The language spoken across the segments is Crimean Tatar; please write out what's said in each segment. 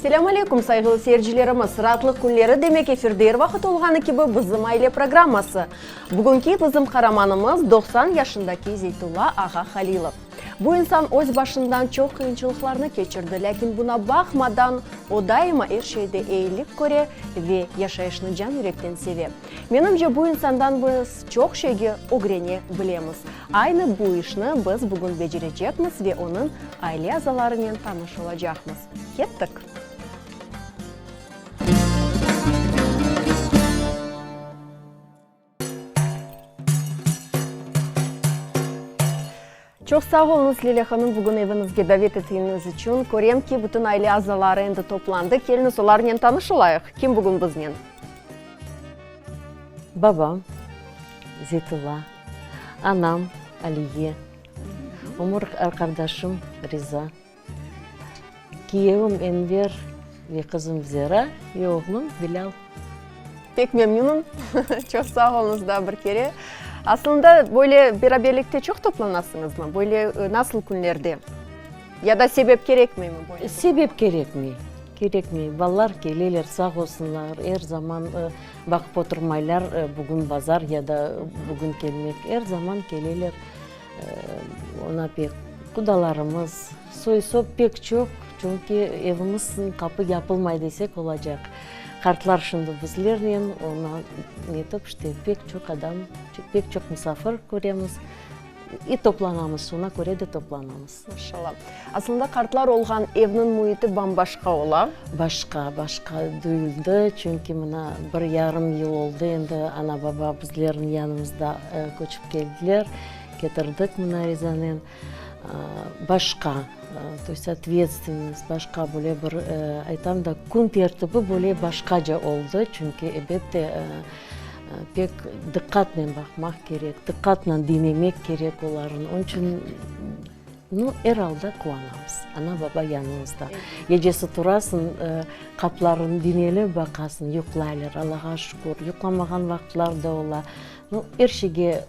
Selâm aleyküm, sayğılı seyircilerimiz! Raatlıq künleri demek efirde er vaqıt olğanı kibi Bizim aile programması. Bugünki bizim qaramanımız 90 yaşındaki Zeytulla ağa Halilov. Bu insan öz başından çoq qıyınçılıqlarnı keçirdi, lâkin buna baqmadan, o daima er şeyde eyilik köre ve yaşayışnı can-yürekten seve. Menimce, bu insandan biz çoq şeyge ögrene bilemiz. Aynı bu işni biz bugün becerecekmiz ve onıñ aile azalarınen tanış olacaqmız. Kettik! Çoq sağ oluñız, Lilâ hanım, bugün eviñizge davet ettiğiñiz içün. Körem ki, bütün aile azaları endi toplandı. Keliñiz, olarnen tanış olayıq. Kim bugün biznen? Babam, Zeytulla, anam, Aliye, ömür arqadaşım, Riza. Kiyevim Enver ve qızım Zera ve oğlum Bilâl. Pek memnünim. Çoq sağ oluñız daa bir kere. Aslında, böyle beraberlikte çoq toplanasıñızmı? Böyle nasıl künlerde? Ya da sebep kerekmeymi böyle? Sebep kerekmey. Kerekmey. Balalar keleler, sağ olsunlar, er zaman baqıp oturmaylar, bugün bazar ya da bugün kelmek. Er zaman keleler. Ona pek qudalarımız, soy-sop pek çoq, çünki evimizniñ qapı yapılmay desek olacaq. Qartlar şimdi bizlernen, ona netip, işte, pek çoq adam, pek çoq musafir köremiz i toplanamız, şuna köre de toplanamız. Maşallah. Aslında qartlar olğan evniñ müiti bam-başqa ola. Başqa, başqa duyuldı, çünki mına bir yarım yıl oldı endi ana-baba bizlerniñ yanımızda köçip keldiler, ketirdik mına Rizanen. Başqa, to есть otvetstvennost, başqa böyle bir, aytam da, kün tertibi böyle başqaca oldı, çünki elbette pek diqqatnen baqmaq kerek, diqqatnen diñlemek kerek olarnı, onıñ içün. Nu, er alda quvanamız, ana-baba yanımızda. Gecesi turasıñ, qaplarını dinelep baqasıñ, yuqlaylar, Allağa şükür, yuqlamağan vaqıtlar da ola. Nu, er şeyge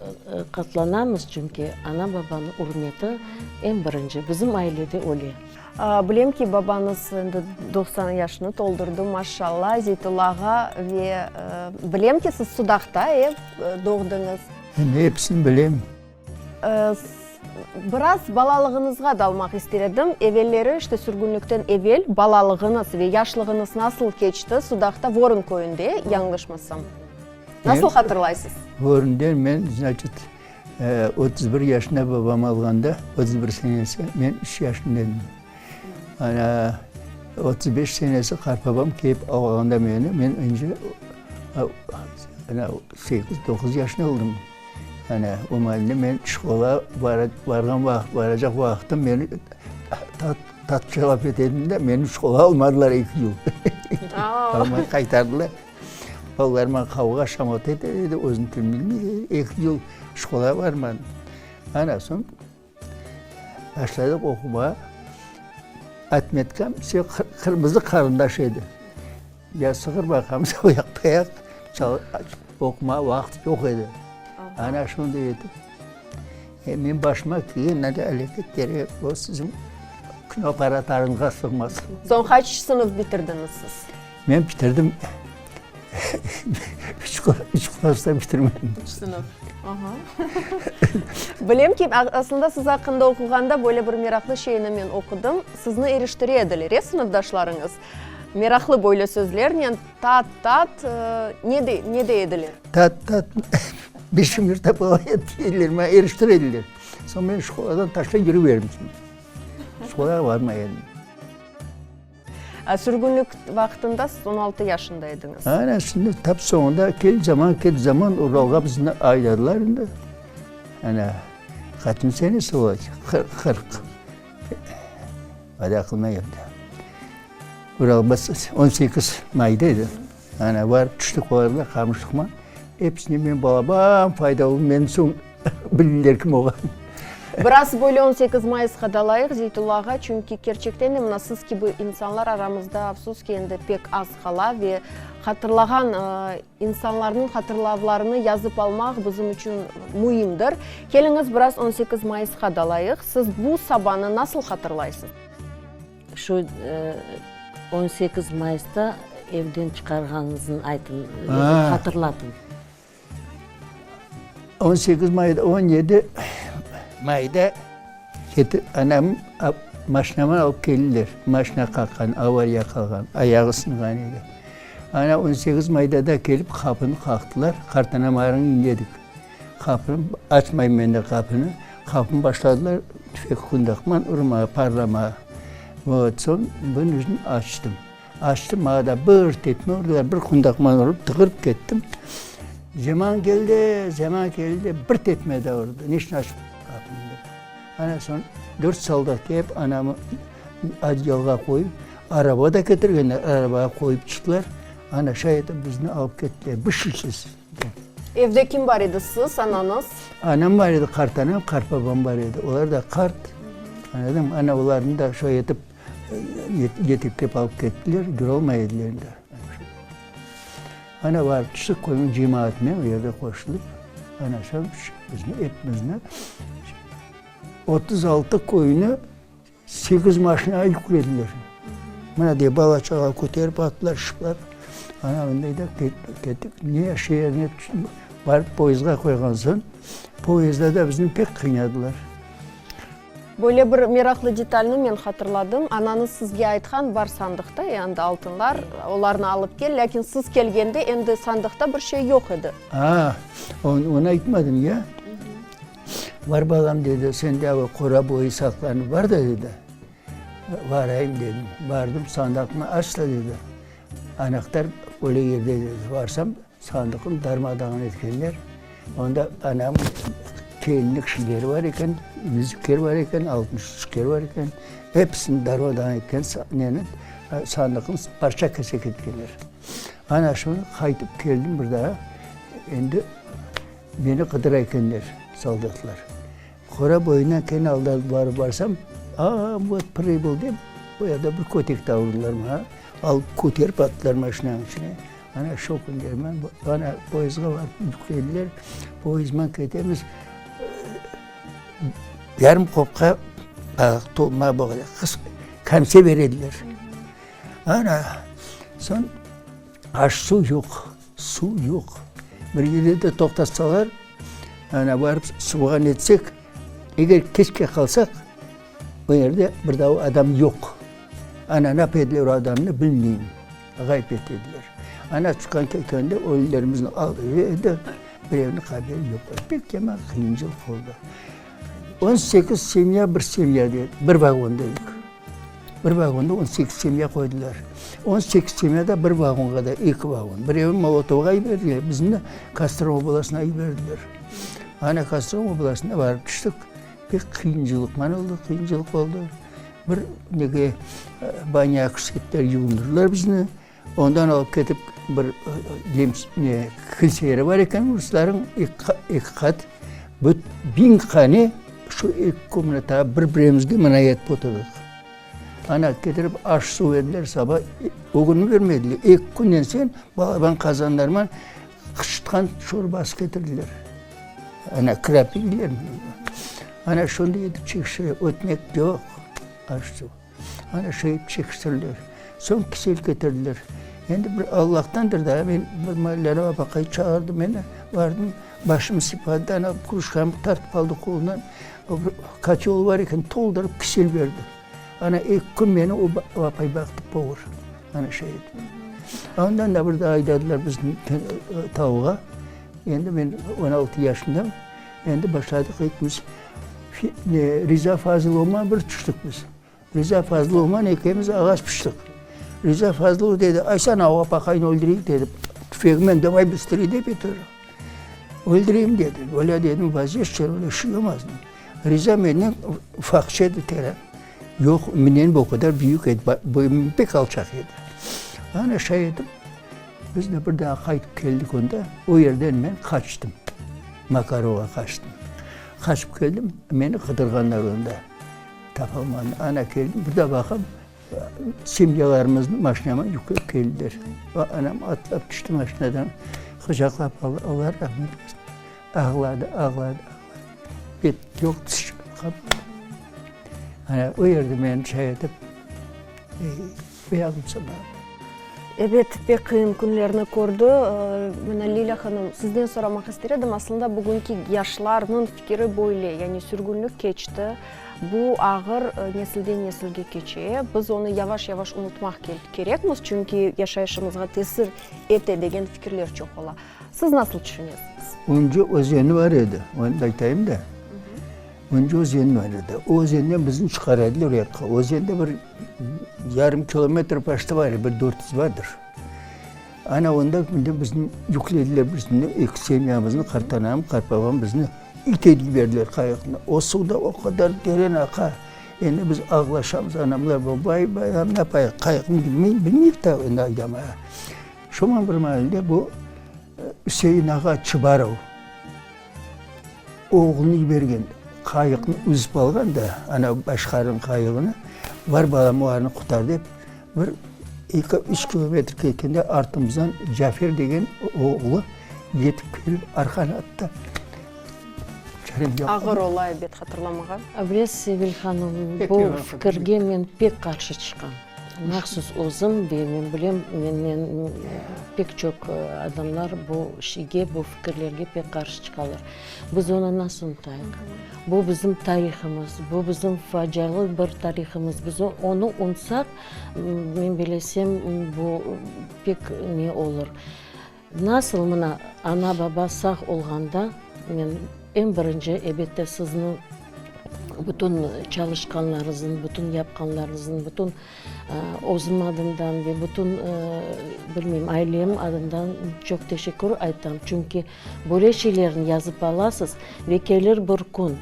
qatlanamız, çünki ana-babanıñ ürmeti eñ birinci, bizim ailede öyle. Bilem ki, babañız endi 90 yaşını toldurdı, maşşalla, Zeytulla ağa, ve bilem ki, siz Sudaqta, e, doğdıñız. Men episini bilem. Biraz balalığıñızğa dalmaq ister edim. Evelleri, işte sürgünlikten evel, balalığıñız ve yaşlığıñız nasıl keçti Sudaqta, Vorun köyünde, yañlışmasam? Nasıl hatırlaysız? Vorunda men, znaçit, 31 yaşında babam alğanda, 31 senesi, men üç yaşında edim. Ana, 35 senesi qartbabam kelip alğanda meni, men önce sekiz, doquz yaşında oldım. Ana, o maalde men şkola barğan vaqıt, baracaq vaqıtım meni tatça laf ete edim de, meni şkola almadılar eki yıl. Almay qaytardılar. Balalarıma qavğa, şamata ete edi, özüm tilini bilmey, eki yıl şkola barmadım. Ana, soñ başladıq oqumağa. Otmetkam vse qırmızı qarındaş edi. Ya sığır baqamız, o yaqta yaq, oqumağa vaqıt yoq edi. Ana şunday etip, men başıma kelgen aleketleri o siziñ kinoapparatlarıñızğa sığmaz. Soñ qaç sınıf bitirdiñiz siz? Men bitirdim, üç klass da bitirmedim. Üç sınıf, aha. Bilem ki, aslında siz aqqında oquğanda böyle bir meraqlı şeyni men oqudım, sizni eriştire ediler, e, sınıfdaşlarıñız? Meraqlı böyle sözlernen, tat, tat, ne dey, ne dey ediler? Tat, tat, beş yumurta bala ediler, maña eriştire ediler. Soñ men şkoladan taşlap yürüp edim. Şkolağa barmay edim. Sürgünlik vaqtında siz 16 yaşında ediñiz. Ana, şimdi tap soñunda kel zaman, ket zaman Uralğa bizni aydadılar endi. Ana, qaçıncı senesi olacaq? 40. Hadi aqlıma keldi. Uralğa 18 mayda edi. Ana, barıp tüştik olarğa, Qamışlıqma. Episine men balaban fayda oldım, meni soñ bildiler kim olğanımnı. Biraz böyle 18 mayısqa dalayıq, Zeytulla ağa, çünki kerçekten de mına siz kibi insanlar aramızda, afsus ki, endi pek az qala ve hatırlağan insanlarnıñ hatırlavlarını yazıp almaq bizim içün müimdir. Keliñiz, biraz 18 mayısqa dalayıq. Siz bu sabanı nasıl hatırlaysız? Şu. 18 mayısta evden çıqarğanıñıznı aytıñ, hatırlatıñ. 18 mayda, 17 mayda anam maşinaman alıp keldiler. Maşina qaqqan, avariya qalğan, ayağı sınğan edi. Ana 18 mayda da kelip qapını qaqtılar. Qartanam arıñ dedik. Qapını açmayım men de qapını. Qapını başladılar tüfek qundaqman urmağa, parlamağa. Vot, soñ bunıñ içün açtım. Açtım, maña da bir tepme urdılar, bir qundaqman urıp tığırıp kettim. Zeman keldi, zeman keldi, bir tepme daa urdı. Ne içün açıp qapını dep. Ana soñ dört soldat kelip anamı adyalğa qoyıp, araba da ketirgenler, arabağa qoyıp çıqtılar. Ana şay etip bizni alıp kettiler, bir şeysiz. Evde kim bar edi, siz, anañız? Anam bar edi, qartanam, qartbabam bar edi. Olar da qart, añladıñmı? Ana olarnı da şay etip yeteklep alıp kettiler, yüralmay ediler endi. Ana barıp tüştik, köyniñ cemaatinen o yerde qoşulıp, ana soñ bizni epimizni 36 köyni Sekiz maşina yüklediler. Mına dey, bala-çağa köterip attılar, şıplap. Ana mınday da kettik. Ne şeerine barıp poyezdğa qoyğan soñ, poyezdda da bizni pek qıynadılar. Böyle bir meraqlı detalni men hatırladım. Anañız sizge aytqan, bar sandıqta, e, anda altınlar, olarnı alıp kel. Lâkin siz kelgende endi sandıqta bir şey yoq edi. A, onı aytmadım ya. Var balam, dedi, sende ava qora boyu saqlanıp var da, dedi. Varayım, dedim. Bardım, sandıqnı aç da, dedi. Anahtar öyle yerde, dedi. Varsam, sandıqnı darma-dağın etkenler. Onda anam kelinlik şeyleri bar eken, yüzükleri bar eken, altın yüzükleri bar eken. Episini darma-dağın etken, neni, sandıqnı parça-kesek etkenler. Ana şunı qaytıp keldim bir daa. Endi Meni qıdıra ekenler soldatlar. Qora boyuna kene aldanıp barıp barsam, a, vot pribıl dep, o yerde bir kötek ta urdılar maña. Alıp köterip attılar maşinanıñ içine. Ana şo künleri men, ana poyezdğa barıp yüklediler. Poyezdman ketemiz, yarım qopqa balıq tolma böyle qız bere ediler. Ana soñ aş-suv yoq. Suv yoq. Bir yerde de toqtatsalar, ana barıp suvğa netsek, eger keçke qalsaq, o yerde bir daa adam yoq. Ana nap ediler o adamnı bilmeyim, ğayıp etediler. Ana çıqqan kelgende ölülerimizni alıp edi, birevniñ haberi yoq. Pek yaman qıyıncılıq oldı. On sekiz semya bir semya dedi, bir vagonda edik. Bir vagonda on sekiz semya qoydılar. On sekiz semya da bir vagonğa da, eki vagon. Birevi Molotovğa yiberdiler, bizni Kostroma oblasına yiberdiler. Ana Kostroma oblasına barıp tüştik. Pek qıyıncılıqman oldı, qıyıncılıq oldı. Bir nege banyağa kirsettiler, yuvundırdılar bizni. Ondan alıp ketip bir ne kilse yeri bar eken ruslarıñ, eki qat, biñ hane şu eki komnatağa bir-birimizge mınayetip oturdıq. Ana ketirip aş-suv berdiler saba, o künü bermediler, eki künden soñ balaban qazanlarman qışıtqan şorbası ketirdiler. Ana krapivler. Ana şonday etip çekiştire, ötmek yoq, aş-suv. Ana şöyle çekiştirdiler. Soñ kisel ketirdiler. Endi bir Allahtandır da, men bir Mallere apaqay çağırdı meni. Bardım, başımı sıpadı, ana krujkamı tartıp aldı qolundan. O bir kotel bar eken, toldurıp kisel berdi. Ana eki kün meni o apay baqtı, povar. Ana şay etip. Ondan da bir daa aydadılar bizni tauğa. Endi men on altı yaşındam. Endi başladıq ekimiz. Riza Fazılovman bir tüştik biz. Riza Fazılovman ekemiz ağaç piştik. Riza Fazılov dedi, aysa ana o apaqaynı öldüreyik dedi. Tüfegimnen davay bıstıriy dep eter. Öldüreyim dedi. Öyle dedim, vazgeçtir, öyle şey olmaz. Riza menden ufaqça edi teren. Yoq, menden o qadar büyük edi, boyum pek alçaq edi. Ana şay etip, biz de bir daa qaytıp keldik onda. O yerden men qaçtım. Makarovğa qaçtım. Qaçıp keldim, meni qıdırğanlar onda. Tapalmadım. Ana keldim, bir de baqam, semyalarımıznı maşinama yüklep keldiler. Anam atlap tüşti maşinadan, quçaqlap aldı, Alla rahmet etsin. Ağladı, ağladı, ağladı. Bet yoq, tiş yoq. Ana o yerde meni şay etip. Yapayalnızım. Ebet, pek qıyın künlerni kördi. Mına, Lilâ hanım, sizden soramaq ister edim, aslında bugünki yaşlarnıñ fikiri böyle, yani sürgünlik keçti, bu ağır nesilden nesilge keçe, biz onı yavaş-yavaş unutmaq kerekmiz, çünki yaşayışımızğa tesir ete degen fikirler çoq ola. Siz nasıl tüşünesiñiz? Önce özeni bar edi, onı da aytayım da. Önce özen bar edi. O özenden bizni çıqara ediler o yaqqa. Özende bir yarım kilometr paştı bar edi, bir 400 bardır. Ana onda bizni yüklediler, bizni, eki semyamıznı, qartanam, qartbabam bizni ite yiberdiler qayıqnı. O suv da o qadar teren aqa. Endi biz ağlaşamız, anamlar, babay, bayam, ne yapayıq, qayıqnı bilmeyik da endi aydamağa. Şoman bir maalde bu Üsein ağa Çıbarov oğlunı yibergen, qayıqnı üzüp alğan da, ana başqarınıñ qayığını, bar balam, olarnı qutar dep, bir eki, üç kilometr ketkende artımızdan Cafer degen oğlu yetip kelip arqanı attı. Çarem yoq. Ağır ola ebet hatırlamağa. Bilesiz, Sevil hanım, bu fikirge men pek qarşı çıqam. Mahsus özüm ve men bilem, mennen pek çoq adamlar bu şeyge, bu fikirlerge pek qarşı çıqalar. Biz onı nasıl unutayıq? Bu bizim tarihımız, bu bizim facialı bir tarihımız. Biz onı unutsaq, men bilesem, bu pek ne olur. Nasıl mına ana-baba sağ olğanda, men eñ birinci, elbette, sizni bütün çalışqanlarıñıznı, bütün yapqanlarıñıznı, bütün özüm adımdan ve bütün, bilmeyim, ailem adından çoq teşekkür aytam. Çünki böyle şeylerni yazıp alasız ve kelir bir kün,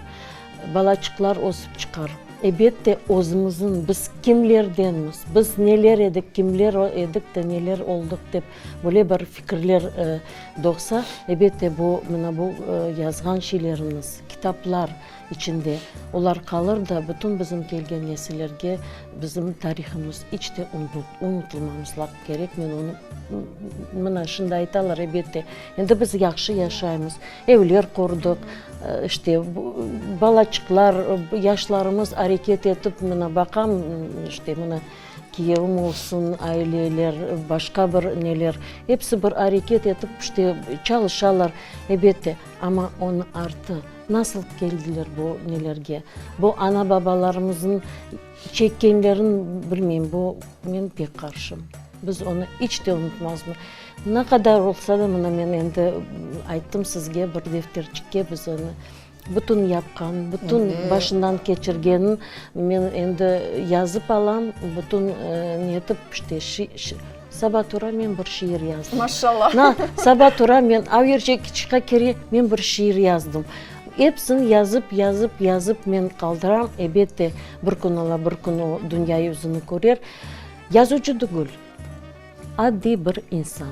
Balaçıqlar ösip çıqar. Ebette, özümizniñ biz kimlerdenmiz, biz neler edik, kimler edik de neler oldıq dep böyle bir fikirler doğsa, ebette, bu, mına bu yazğan şeylerimiz, kitaplar içinde olar qalır da bütün bizim kelgen nesillerge bizim tarihımız iç te unutılmamızlaq kerek. Men onı mına şimdi aytalar, ebette, endi biz yahşı yaşaymız, Evler qurdıq, işte, balaçıqlar, yaşlarımız areket etip, mına, baqam, işte, mına, kiyevim olsun, aileler, başqa bir neler, episi bir areket etip, işte, çalışalar, ebette, amma onıñ artı, nasıl keldiler bu nelerge, bu ana-babalarımıznıñ çekkenlerini bilmeyim, bu, men pek qarşım. Biz onı iç te unutmazmız. Ne qadar olsa da, mına men endi ayttım sizge, bir defterçikke biz onı bütün yapqan, bütün başından keçirgenin men endi yazıp alam, bütün netip, işte, saba tura men bir şiir yazdım. Maşallah. Na, saba tura men, avercek çıqa kere men bir şiir yazdım. Episini yazıp, yazıp, yazıp men qaldıram, ebette, bir kün ola, bir kün o dünya yüzüni körer. Yazıcı tügül, adiy bir insan.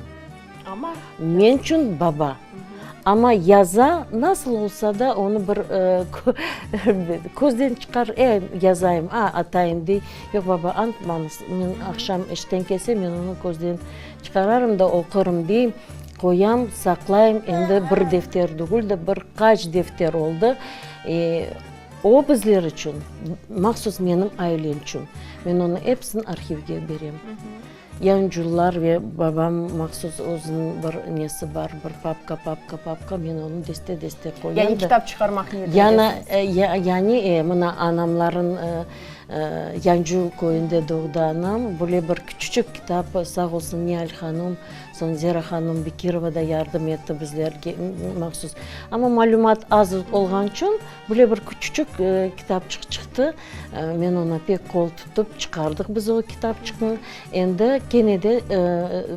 Amma. Men içün baba. Amma yaza, nasıl olsa da, onı bir közden çıqar, e, yazayım, a, atayım, dey. Yoq, baba, antmañız, men aqşam işten kelsem, men onı közden çıqararım da oqurım, deyim. Qoyam, saqlayım, endi bir defter tügül de, bir qaç defter oldı. E, O bizler içün, mahsus menim ailem içün, men onı episini arhivge berem. Yañcular ve babam mahsus özüniñ bir nesi bar, bir papka, papka, papka, men onı deste-deste qoyam da. Yani kitap çıqarmaq niyetindesiñiz? Yani, e, mına anamların Yancu köyünde doğdı anam, böyle bir küçüçik kitap, sağ olsun Nial hanım, Soñ Zera hanım Bekirova da yardım etti bizlerge mahsus. Amma malümat az olğan içün böyle bir küçüçik kitapçıq çıqtı. Men oña pek qol tutıp çıqardıq biz o kitapçıqnı. Endi kene de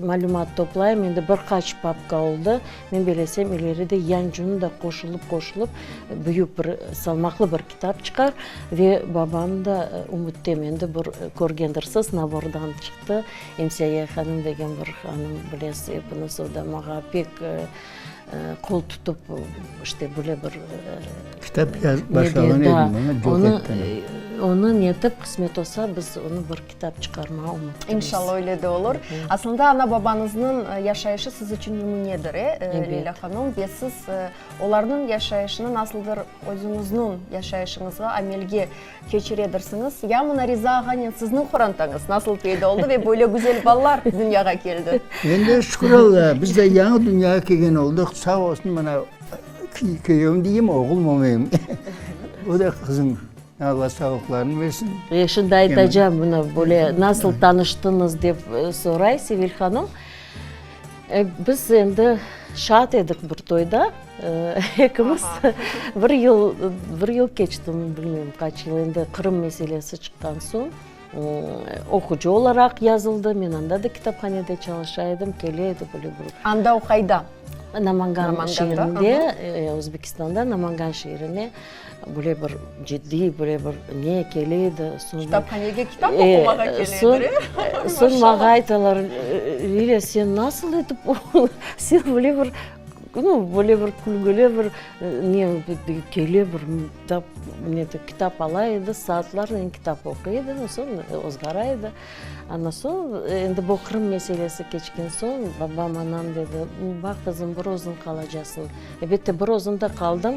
malümat toplayım. Endi bir qaç papka oldı. Men belesem, ileride yancunı da qoşulıp-qoşulıp büyük bir salmaqlı bir kitap çıqar. Ve babam da ümüttem endi bir körgendirsiz, nabordan çıqtı. Emsiye hanım degen bir hanım, bilesiz epiñiz, o da maña pek qol tutıp, işte, böyle bir Kitap yazıp başlağan edim, amma yoq onı ettiler. Onı netip, qısmet olsa, biz onı bir kitap çıqarmağa ümüttemiz. İnşallah öyle de olur. Aslında ana-babañıznıñ yaşayışı siz içün nümünedir, e, Lilâ hanım? Ve siz olarnıñ yaşayışını nasıldır özüñizniñ yaşayışıñızğa amelge keçiredirsiñiz. Ya mına Riza ağanen sizniñ qorantañız nasıl peyda oldı ve böyle güzel balalar dünyağa keldi? Endi şükür Allağa, biz de yañı dünyağa kelgen oldıq. Sağ olsun, mına köyevim deyim, oğlum olmayım. O da qızım. Alla sağlıqlarını bersin. E, şimdi aytacağım bunı, böyle nasıl tanıştıñız dep soray Sevil hanım. Biz endi şaat edik bir toyda, ekimiz. Bir yıl, bir yıl keçti, bilmeyim qaç yıl endi Qırım meselesi çıqqan soñ, oqucı olaraq yazıldı. Men anda da kitaphanede çalışa edim, kele edi böyle bir. Anda o qayda? Namangan şeerinde, Özbekistanda Namangan şeerine. Böyle bir ciddiy, böyle bir ne kele edi. Kitaphanege kitap oqumağa kele edi, e? Soñ maña aytalar, Lilâ, sen nasıl etip, sen böyle bir, nu, böyle bir külgüli bir ne kele bir kitap ala edi, saatlarnen kitap oquy edi, soñ ozğara edi. Andan soñ, endi bu Qırım meselesi keçken soñ, babam, anam dedi, baq, qızım, bir özüñ qalacasıñ. Elbette, bir özüm de qaldım.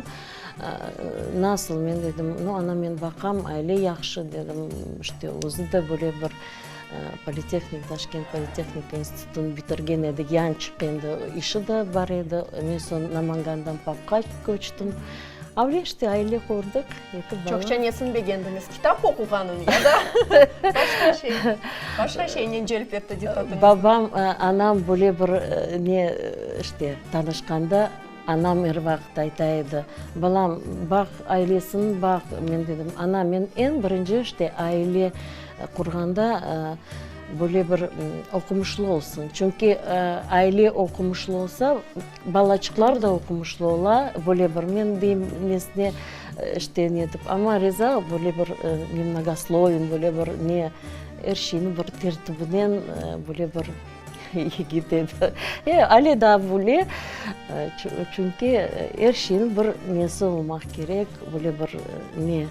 Nasıl? Men dedim, nu, ana, men baqam, aile yahşı, dedim, işte, özü de böyle bir politehnik, Taşkent politehnika institutını bitirgen edi, yañçıq endi işi de bar edi. Men soñ Namangandan Papqa köçtim. Avle işte, aile qurdıq, eki bala. Çoqça nesini begendiñiz, kitap oquğanını ya da başqa şey, başqa şeynen celp etti diqqatıñıznı? Babam, anam böyle bir ne, işte, tanışqanda, Anam er vaqıt ayta edi, Balam, baq, ailesini baq. Men dedim, Ana, men eñ birinci işte aile qurğanda böyle bir oqumışlı olsun. Çünki aile oqumışlı olsa, balaçıqlar da oqumışlı ola. Böyle bir, men deyim, nesine işte netip. Amma Riza böyle bir nemnogoslovin, böyle bir ne, er şeyni bir tertibinen böyle bir. Yigit edi. E, ale daa böyle, çünki er şeyniñ bir nesi olmaq kerek, böyle bir ne,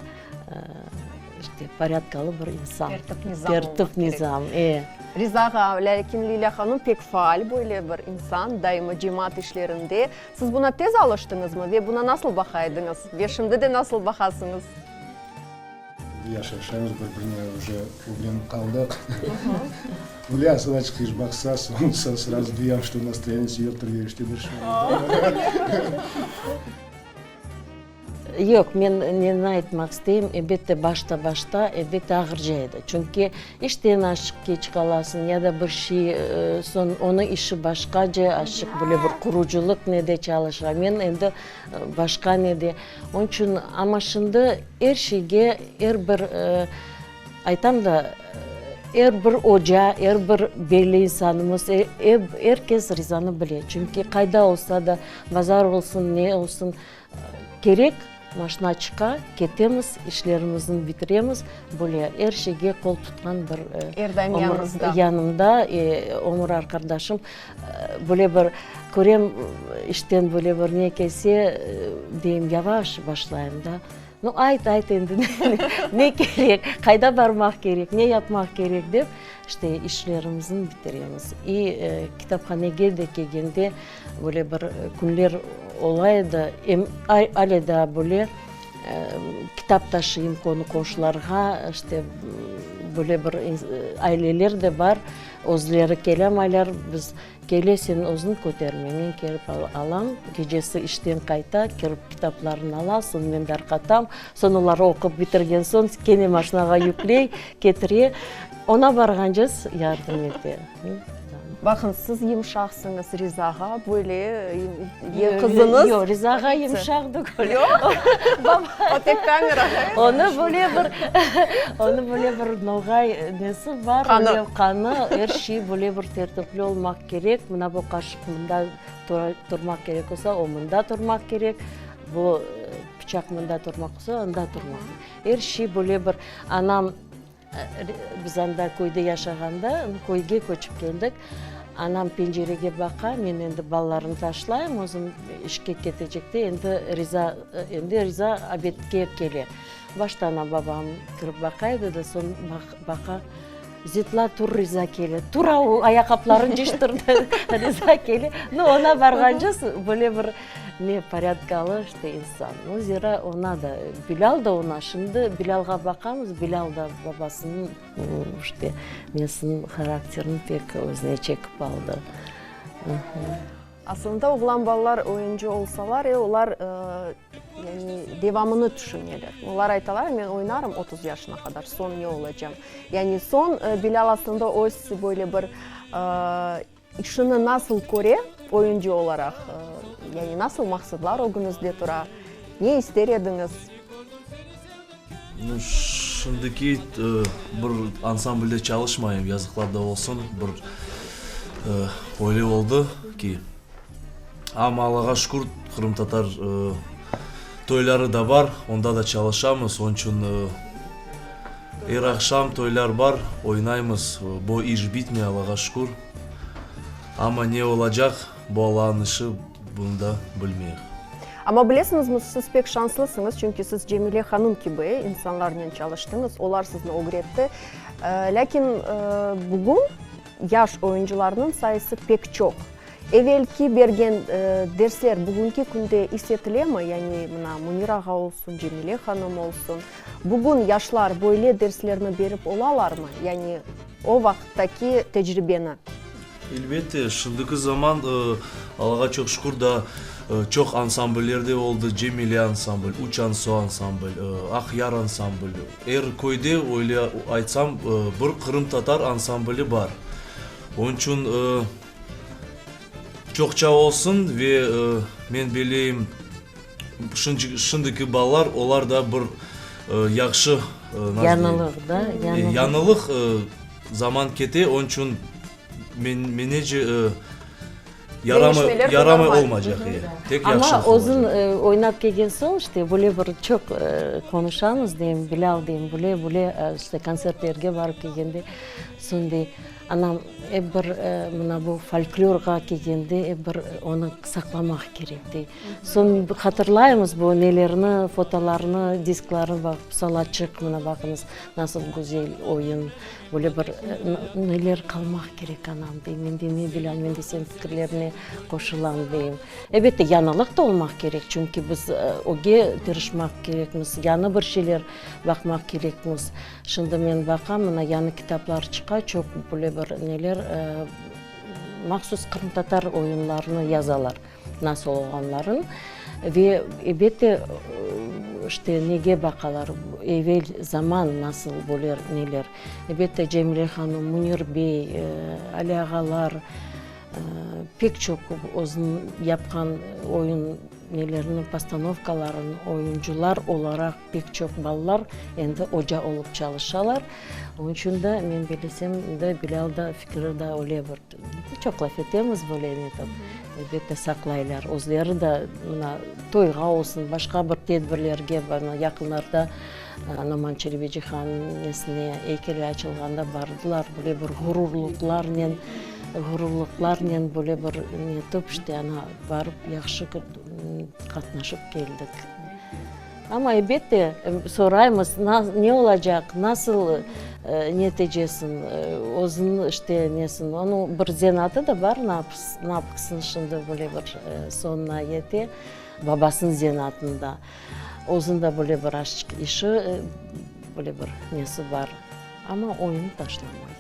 işte, porâdkalı bir insan. Tertip-nizam olmaq kerek. Tertip-nizam, e. Riza ağa, lâkin Lilâ hanım pek faal böyle bir insan, daima cemaat işlerinde. Siz buna tez alıştıñızmı ve buna nasıl baqa ediñiz ve şimdi de nasıl baqasıñız? Yaşaşamız, bir-birine uje ögrenip qaldıq. Öyle asıl açıq iş baqsa, soñ srazu duyam, što nastroyeniyesi yoqtır ve işte bir şey. Yoq, men neni aytmaq isteyim, elbette, başta-başta, elbette, ağırca edi. Çünki işten azçıq keç qalasıñ ya da bir şey, soñ onıñ işi başqaca, azçıq böyle bir qurucılıq nede çalışa, men endi başqa nede. Onıñ içün, amma şimdi er şeyge, er bir, aytam da, er bir oca, er bir belli insanımız, er kes Rizanı bile. Çünki qayda olsa da, bazar olsun, ne olsun, kerek, maşna çıqa, ketemiz, işlerimizni bitiremiz. Böyle er şeyge qol tutqan bir Er daim yanıñızda. Yanımda, ömür arqadaşım. Böyle bir körem, işten böyle bir ne kelse, deyim, yavaş başlayım da. Nu, ayt, ayt endi, ne kerek, qayda barmaq kerek, ne yapmaq kerek dep, işte, işlerimizni bitiremiz. İ kitaphanege de kelgende böyle bir künler ola edi, em ale daa böyle kitap taşıyım qonu-qonşularğa, işte, böyle bir aileler de bar. Özleri kelemaylar, biz kele, sen özüñ köterme, men kelip alam. Gecesi işten qayta, kirip kitaplarını ala, soñ men darqatam. Soñ olar oqup bitirgen soñ, kene maşinağa yükley, ketire. Oña barğance yardım ete. Baqıñ, siz yımşaqsıñız, Riza ağa böyle qızıñız. Yoq, Riza ağa yımşaq degil. Yoq? O tek kamerağa. Onı böyle bir, onı böyle bir noğay nesi bar. Qanı. Qanı, er şey böyle bir tertipli olmaq kerek. Mına bu qaşıq mında turmaq kerek olsa, o mında turmaq kerek. Bu pıçaq mında turmaq olsa, anda turmaq kerek. Er şey böyle bir, anam. Biz anda köyde yaşağanda, köyge köçip keldik. Anam pencerege baqa, men endi balalarnı taşlayım, özüm işke ketecekte, endi Riza, endi Riza obedke kele. Başta ana-babam kirip baqa edi de, soñ baqa, Zetla, tur, Riza kele, tur, av, ayaqqaplarını cıyıştır, Riza kele. Nu, oña barğance böyle bir ne, porâdkalı işte insan. Nu, Zera oña da, Bilâl da oña, şimdi Bilâlğa baqamız, Bilâl da babasınıñ işte nesini, harakterini pek özüne çekip aldı. Aslında oğlan balalar oyuncı olsalar, e, olar yani devamını tüşüneler. Olar aytalar, men oynarım 30 yaşına qadar, soñ ne olacam? Yani soñ Bilâl aslında öz böyle bir işini nasıl köre oyuncı olaraq? Yani nasıl maqsatlar ögüñizde tura? Ne ister ediñiz? Nu, şimdiki bir ansamblde çalışmayım, yazıqlar da olsun, bir öyle oldı ki. Amma Allağa şükür, qırımtatar toyları da bar, onda da çalışamız, onıñ içün er aqşam toylar bar, oynaymız, bu iş bitmey, Allağa şükür. Amma ne olacaq, bu Allañıñ işi, bunı da bilmeyik. Amma bilesiñizmi, siz pek şanslısıñız, çünki siz Cemile hanım kibi insanlarnen çalıştıñız, olar sizni ögretti. Lâkin bugün yaş oyuncılarnıñ sayısı pek çoq. Evelki bergen dersler bugünki künde is etilemi? Yani mına Münir ağa olsun, Cemile hanım olsun, bugün yaşlar böyle derslerni berip olalarmı? Yani o vaqıttaki tecribeni. Elbette, şimdiki zaman, Allağa çoq şükür, daa çoq ansambller de oldı, Cemile ansambl, Uçan-su ansambl, Aqyar ansambl. Er köyde, öyle aytsam, bir qırımtatar ansambli bar. Onıñ içün çoqça olsun ve men belleyim, şimdiki balalar, olar da bir yahşı, Yañılıq, da? Yañılıq, zaman kete, onıñ içün menece yaramay yaramay olmaycaq, tek yahşı Amma özüñ oynap kelgen soñ, işte, böyle bir çoq qonuşamız, deyim, Bilâl, deyim, böyle, böyle, işte, kontsertlerge barıp kelgende, soñ dey, Anam, ep bir mına bu folklorğa kelgende, ep bir onı saqlamaq kerek, dey. Soñ hatırlaymız bu nelerni, fotolarnı, disklarnı, baq, Salaçıq, mına baqıñız, nasıl güzel oyun, böyle bir neler qalmaq kerek, anam, dey. Men deyim, e, Bilâl, men de seniñ fikirlerine qoşulam, deyim. Elbette, yañılıq da olmaq kerek, çünki biz öge tırışmaq kerekmiz, yañı bir şeyler baqmaq kerekmiz. Şimdi men baqam, mına yañı kitaplar çıqa, çoq böyle bir neler, mahsus qırımtatar oyunlarını yazalar, nasıl olğanların. Ve elbette, işte, nege baqalar, evel zaman nasıl böyle neler. Elbette, Cemile hanım, Münir bey, Ali ağalar pek çoq özüniñ yapqan oyun Nelerni, postanovkaların oyuncılar olaraq pek çoq balalar endi oca olıp çalışalar. Onıñ içün de men bilesem de Bilâl da fikri da öyle bir çoq laf etemiz böyle netip, elbette saqlaylar. Özleri de mına toyğa olsun, başqa bir tedbirlerge mına yaqınlarda Noman Çelebicihannıñ nesine eykeli açılğanda bardılar böyle bir ğururlıqlarnen ğururlıqlarnen böyle bir netip işte ana Barıp yahşı qatnaşıp keldik. Amma elbette soraymız, ne olacaq, nasıl netecesin, özüniñ işte nesin, onıñ bir zenaatı da bar, napqsın şimdi böyle bir soñuna yete, babasınıñ zenaatında. Özüniñ de böyle bir azçıq işi, böyle bir nesi bar, amma oyunı taşlamay.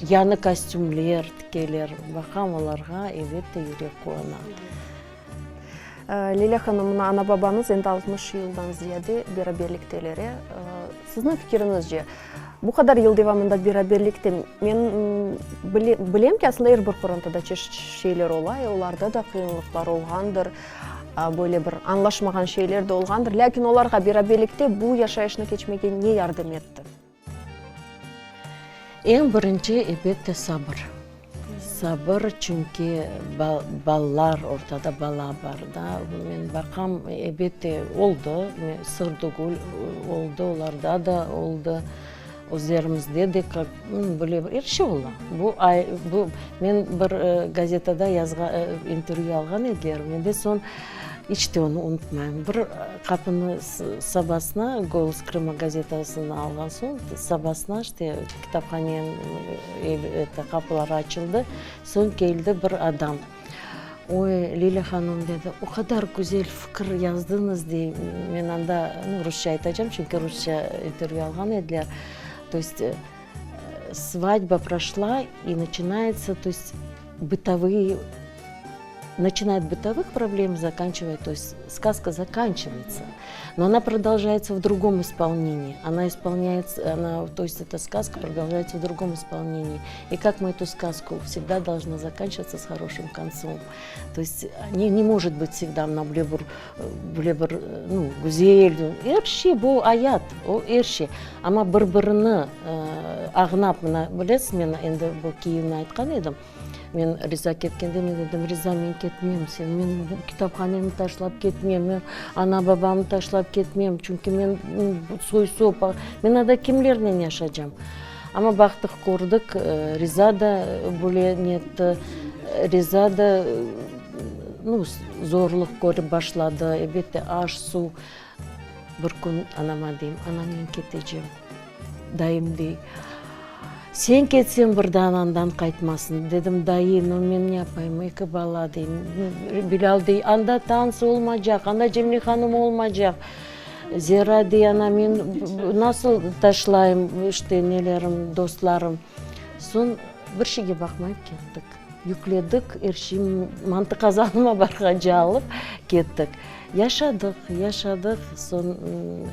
Yañı kostümler tikeler, baqam olarğa, elbette, yürek quvana. Lilâ hanım, mına ana-babañız endi 60 yıldan ziyade beraberlikteler, e? Sizniñ fikiriñizce, bu qadar yıl devamında beraberlikte, men bilem ki, aslında er bir qorantada çeşit şeyler ola, e, olarda da qıyınlıqlar olğandır, böyle bir añlaşmağan şeyler de olğandır, lâkin olarğa beraberlikte bu yaşayışnı keçmege ne yardım etti? Eñ birinci, elbette, sabır. Sabır, çünki balalar, ortada bala bar da. Men baqam, elbette, oldı, sır degil, oldı, olarda da oldı. Özlerimizde de böyle er şey ola. Bu ay, bu, men bir gazetada yazğa, intervyu alğan ediler mende, soñ iç te onı unutmayım. Bir qapını sabasına Golos Krıma gazetasını alğan soñ, sabasına işte kitaphaneniñ qapıları açıldı, soñ keldi bir adam. Oy, Lilâ hanım, dedi, o qadar güzel fikir yazdıñız, dey, men anda, nu, rusça aytacam, çünki rusça intervyu alğan ediler, to est, svadba proşla i načinayetsa, to est, bıtovıye, načinayet bıtovıh problem, zakançivaya, to est, skazka zakançivayetsa, no ona prodolžayetsa v drugom ispolnenii, ona ispolnâyetsa, ona, to est, eta skazka prodolžayetsa v drugom ispolnenii. I kak mı etu skazku vsegda dolžna zakançivatsya s horoşim kontsom. To est ne ne možet bıt vsegda mına böyle bir böyle bir nu güzel, er şey bu ayat, o er şey. Amma bir-birini ağnap mına bilesiz men endi bu kiyevni aytqan edim, men Riza ketkende men dedim, Riza men ketmem sen, men bu kitaphaneni taşlap ketmem, men ana-babamnı taşlap ketmem, çünki men soy-sop, men anda kimlernen yaşacam? Amma baqtıq, kördik, Riza da böyle netti, Riza da, nu, zorluq körip başladı, elbette, aş, suv. Bir kün anama deyim, ana, men ketecem. Dayım dey, sen ketseñ, bir daa anandan qaytmasıñ. Dedim, dayı, nu, men ne yapayım, eki bala, deyim. Bilâl dey, anda tansı olmaycaq, anda Cemile hanım olmaycaq. Zera dey, ana, men nasıl taşlayım, işte, nelerim, dostlarım. Soñ bir şeyge baqmayıp kettik. Yükledik, er şey, mantı qazanıma barğance alıp kettik. Yaşadıq, yaşadıq, soñ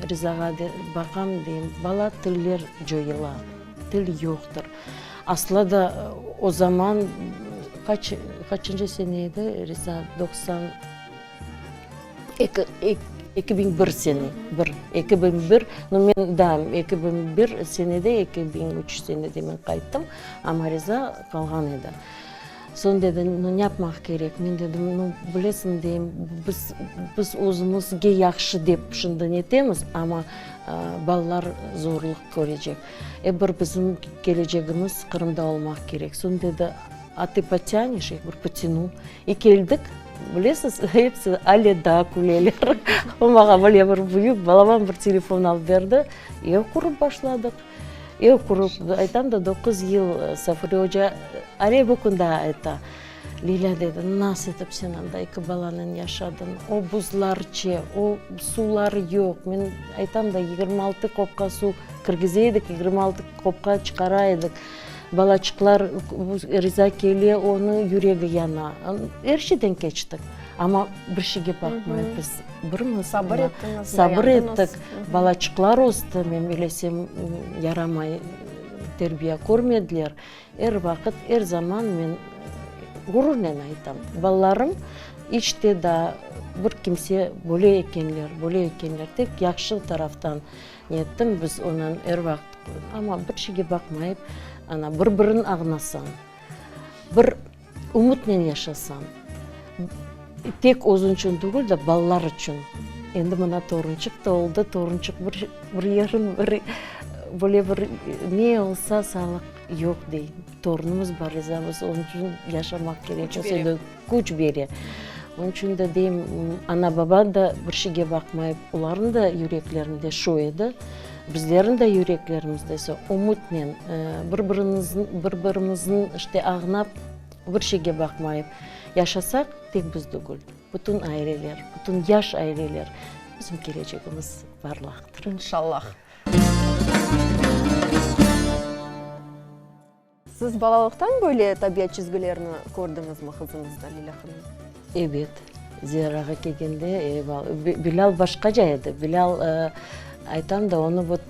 Rizağa baqam, deyim, bala, tiller coyula, til yoqtır. Aslı da o zaman, qaç, qaçıncı sene edi, Riza, 90. Eki, 2001 sene, bir, 2001, nu men da 2001 senede, 2003 senede men qayttım, amma Riza qalğan edi. Soñ dedi, nu ne yapmaq kerek? Men dedim, nu bilesiñ deyim, biz, biz özümizge yahşı dep şimdi netemiz, amma balalar zorluq körecek. E bir bizim kelecegimiz Qırımda olmaq kerek. Soñ dedi, a tı potâneş? Ya говорю, potânu. E keldik, bilesiz, episi ale daa küleler. O maña böyle bir büyük, balaban bir telefon alıp berdi. Ev qurıp başladıq. Ev qurıp, aytam da, doquz yıl Safure oca ale bu kün daa ayta, Lilâ, dedi, nasıl etip sen anda eki balanen yaşadıñ? O buzlarçe, o suvlar yoq. Men aytam da, 26 qopqa suv kirgize edik, 26 qopqa çıqara edik. Balaçıqlar, Riza kele, onıñ yüregi yana. Er şeyden keçtik. Amma bir şeyge baqmay, biz birmiz. Sabır ettiñiz, Sabır ettik. Balaçıqlar östi, men bilesem, yaramay terbiye körmediler. Er vaqıt, er zaman men ğururnen aytam, balalarım iç te daa bir kimse böyle ekenler, böyle ekenler, tek yahşı taraftan Nettim, biz onan er vaqıt, amma bir şeyge baqmayıp, ana, bir-birini añlasañ, bir ümütnen yaşasañ, tek özüñ içün tügül de, balalar içün. Endi mına torunçıq da oldı, torunçıq bir, bir yerin, bir, böyle bir ne olsa sağlıq yoq dey. Torunımız bar, Riza, biz onıñ içün yaşamaq kerek, küç bere. Onıñ içün de deyim, ana-baba da bir şeyge baqmayıp, olarnıñ da yüreklerinde şu edi, bizlerniñ de yüreklerimizde ise ümütnen, bir-birimizni, bir-birimizni işte añlap, bir şeyge baqmayıp yaşasaq, tek biz degil, bütün aileler, bütün yaş aileler, bizim kelecegimiz parlaqtır. İnşallah. Siz balalıqtan böyle tabiat çizgilerini kördiñizmi qızıñızda, Lilâ hanım? Ebet. Ziyarağa kelgende, Bilâl başqaca edi. Bilâl, aytam da, onı vot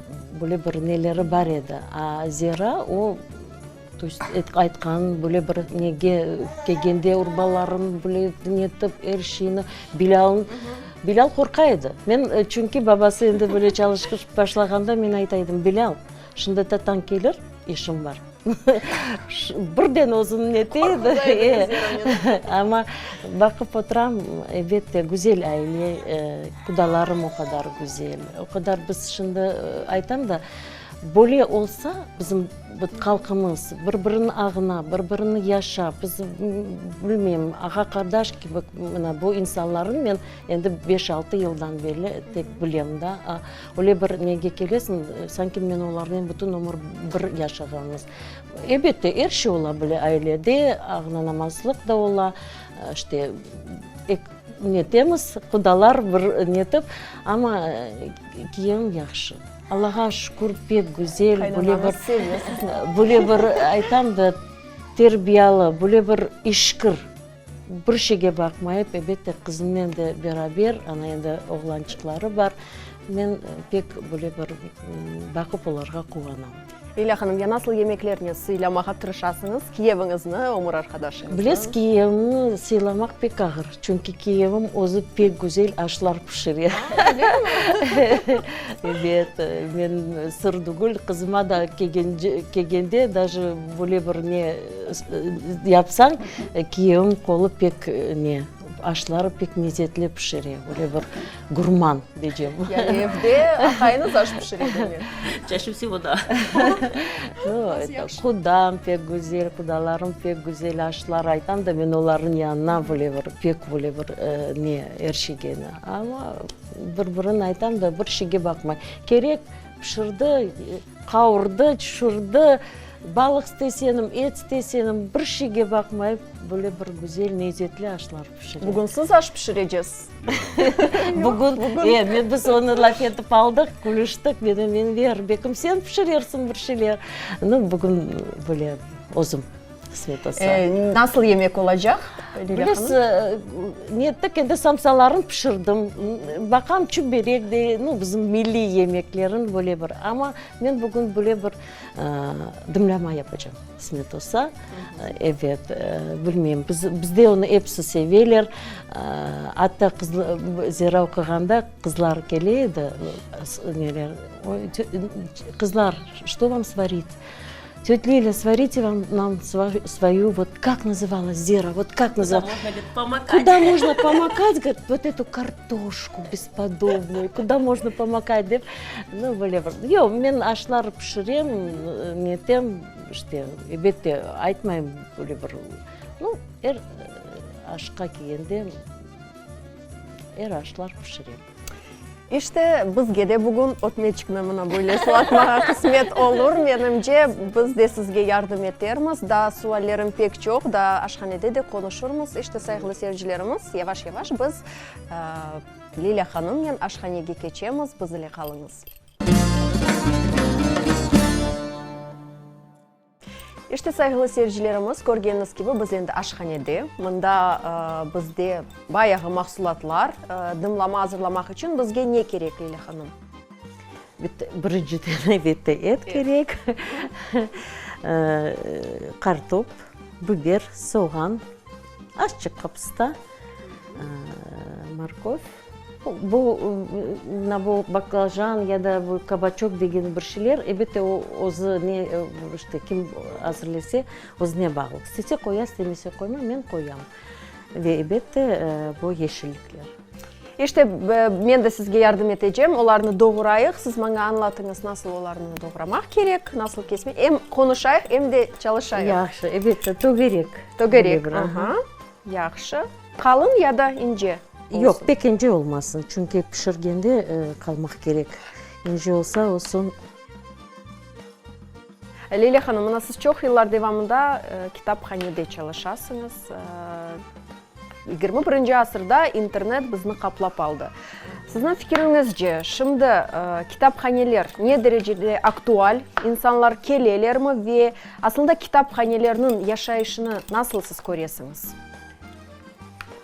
böyle bir neleri bar edi. A Zera o, to est, aytqan böyle bir nege kelgende urbalarını böyle netip, er şeyni Bilâlnıñ, Bilâl qorqa edi. Men, çünki babası endi böyle çalışıp başlağanda men ayta edim, Bilâl, Şimdi tatañ kelir, işim bar. Birden özüni nete edi. Amma baqıp oturam, elbette, güzel aile, qudalarım o qadar güzel, o qadar biz şimdi aytam da, Böyle olsa, bizim halqımız bir-biriniñ ağına, bir-birini yaşap, biz, bilmeyim, ağa-qardaş kibi, mına bu insanlarnı men endi beş-altı yıldan berli tek bilem da, öyle bir nege kelesiñ, sanki men olarnen bütün ömür bir yaşağanmız. Elbette, er şey ola bile ailede, ağnanamazlıq da ola, işte, netemiz, qudalar bir netip, amma kiyevim yahşı. Allağa şükür, pek güzel, böyle bir, böyle bir, aytam da, terbiyalı, böyle bir işkir, bir şeyge baqmayıp, elbette, qızımnen de beraber, ana endi oğlançıqları bar, men pek böyle bir baqıp olarğa quvanam. Lilâ hanım, ya nasıl yemeklernen sıylamağa tırışasıñız kiyeviñizni, ömür arqadaşıñıznı? Bilesiz, kiyevimni sıylamaq pek ağır, çünki kiyevim özü pek güzel aşlar pişire. Ebet, men sır tügül, qızıma da kelgende daje böyle bir ne yapsañ, kiyevim qolu pek ne, aşları pek lezetli pişire, böyle bir Gurman deycem. Yani evde aqayıñız aş pişire demek. Çaşe vsego da. Qudam pek güzel, qudalarım pek güzel aşlar aytam da, men olarnıñ yanına böyle bir, pek böyle bir ne, er şeyge ne. Amma bir-birini aytam da, bir şeyge baqmay. Kerek, pişirdi, qavurdı, tüşürdi, balıq istesenim, et istesenim, bir şeyge baqmayıp, böyle bir güzel, lezetli aşlar pişire. Bugün siz aş pişireceksiz. Bugün, e, men biz onı laf etip aldıq, külüştik, men Enver, belkim sen pişirersiñ bir şeyler. Nu, bugün böyle özüm, qısmet olsa. E, nasıl yemek olacaq, Lilâ hanım? Bilesiz, nettik, endi samsalarnı pişirdim. Baqam, çiberek de, nu, bizim milliy yemeklerin böyle bir, amma men bugün böyle bir dımlama yapacam. Qısmet olsa, ebet, bilmeyim, biz, bizde onı episi seveler. Atta Zera oquğanda qızlar kele edi, neler, qızlar, çto vam svarit? Tötя Lilâ, svarite vam nam svoyu, vot kak nazıvalas, Zera, vot kak nazıvalas? Kuda можно, govorit, pomokать? Kuda можно pomokать, govorit, vot etu kartoşku bespodobnuyu, kuda можно pomokать dep, nu, böyle bir, yoq, men aşlar pişirem, netem, işte, elbette, aytmayım, böyle bir, nu, er aşqa kelgende, er aşlar pişirem. İşte, bizge de bugün ötmeçikni mına böyle sılatmağa qısmet olur, menimce, biz de sizge yardım etermiz. Daa suallerim pek çoq, daa aşhanede de qonuşurmız. İşte, sayğılı seyircilerimiz, yavaş-yavaş biz Lilâ hanımnen aşhanege keçemiz, biz ile qalıñız. İşte, sayğılı seyircilerimiz, körgeniñiz kibi, biz endi aşhanede. Mında bizde bayağı mahsulatlar. Dımlama azırlamaq içün bizge ne kerek, Lilâ hanım? Birinciden, elbette, et kerek, qartop, biber, soğan, azçıq qapısta, morkov. Bu, mına bu baklajan ya da bu kabaçok degen bir şeyler, elbette, o özü ne, işte, kim azırlese, özüne bağlı. İstese qoya, istemese qoyma, men qoyam. Ve, elbette, bu yeşillikler. İşte, men de sizge yardım etecem, olarnı doğrayıq, siz maña añlatıñız, nasıl olarnı doğramaq kerek, nasıl kesmek, em qonuşayıq, em de çalışayıq. Yahşı, elbette, tögerek. Tögerek, aha, yahşı. Qalın ya da ince olsun? Yoq, pek ince olmasın, çünki pişirgende qalmaq kerek. İnce olsa, o soñ. Lilâ hanım, mına siz çoq yıllar devamında kitaphanede çalışasıñız. 21-nci asırda internet bizni qaplap aldı. Sizniñ fikiriñizce, şimdi kitaphaneler ne derecede aktual, insanlar kelelermi ve aslında kitaphanelerniñ yaşayışını nasıl siz köresiñiz?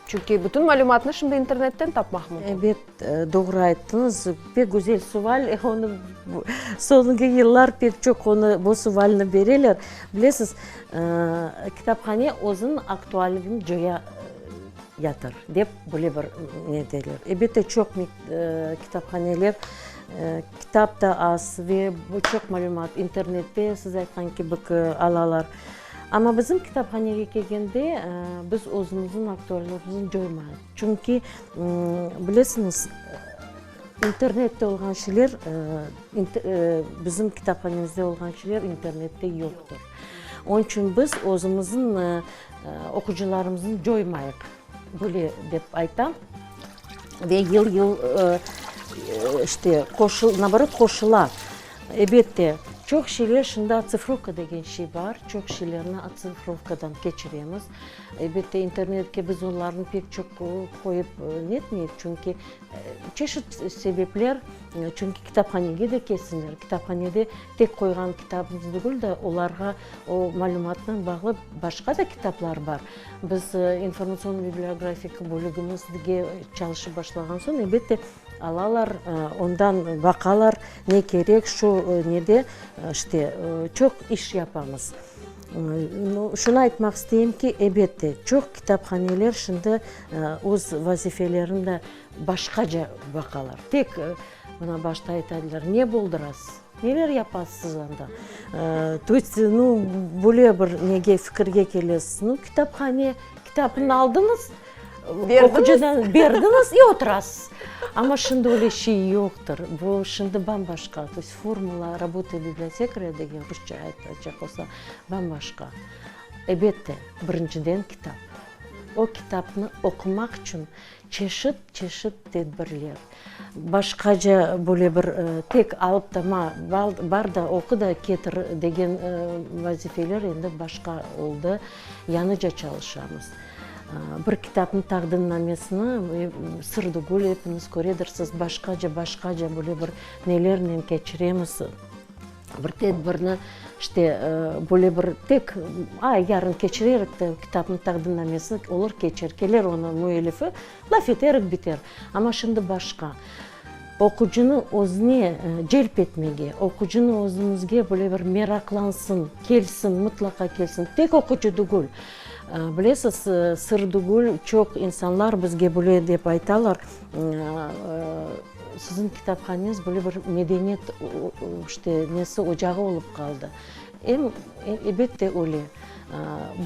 Çünki bütün malümatnı şimdi internetten tapmaq mümkün. Ebet, doğru ayttıñız. Pek güzel sual. Onı soñki yıllar pek çoq onı, bu sualni bereler. Bilesiz, kitaphane özüniñ aktualligini coya yatır, dep böyle bir ne derler. Elbette, çoq kitaphaneler, kitap da az ve çoq malümat internette, siz aytqan kibi, alalar. Amma bizim kitaphanege kelgende, biz özümizniñ aktualligimizni coymayıq. Çünki, bilesiñiz, İnternette olğan şeyler, bizim kitaphanemizde olğan şeyler internette yoqtır. Onıñ içün biz özümizniñ oqucılarımıznı coymayıq, böyle dep aytam. Ve yıl-yıl işte naoborot qoşula. Ebette, çoq şeyler şimdi otsifrovka degen şey bar, çoq şeylerni otsifrovkadan keçiremiz. Elbette, internetke biz onlarnı pek çoq qoyıp netmeyik, çünki çeşit sebepler, çünki kitaphanege de kelsinler, kitaphanede tek qoyğan kitabımız degil de, olarğa o malümatnen bağlı başqa da kitaplar bar. Biz informatsion-bibliografik bölügimizge çalışıp başlağan soñ, elbette, alalar, ondan baqalar, ne kerek, şu nede, işte, çoq iş yapamız. Şunı aytmaq isteyim ki, ebette, çoq kitaphaneler şimdi öz vazifelerini de başqaca baqalar. Tek, mına, başta ayta ediler, ne boldurasız, neler yapasız anda? To est, nu, böyle bir nege, fikirge kelesiz. Nu, kitaphane, kitapnı aldıñız, oqucıdan berdiñiz i oturasız. Amma şimdi öyle şey yoqtır. Bu şimdi bam-başqa. To est, formula rabotı bibliotekarya degen rusça aytacaq olsa, bam-başqa. Ebette, birinciden kitap. O kitapnı oqumaq içün çeşit-çeşit tedbirler, başqaca böyle bir tek alıp da ma, bar da oqu da ketir degen vazifeler endi başqa oldı, yañıca çalışamız. Bir kitapnıñ taqdimnamesini, sır degil, epiñiz köredirsiz, başqaca, başqaca böyle bir nelernen keçiremiz. Bir tedbirni, işte, böyle bir tek, ay, yarın keçirerik de, kitapnıñ taqdimnamesini, olur keçer, kelir onıñ müellifi, laf eterik, biter. Amma şimdi başqa. Oqucını özüne celp etmege, oqucını özümizge böyle bir meraqlansın, kelsin, mıtlaqa kelsin. Tek oqucı degil. Bilesiz, sır degil, çoq insanlar bizge böyle dep aytalar, Siziñ kitaphaneñiz böyle bir medeniyet, işte, nesi, ocağı olıp qaldı. Em, elbette, öyle.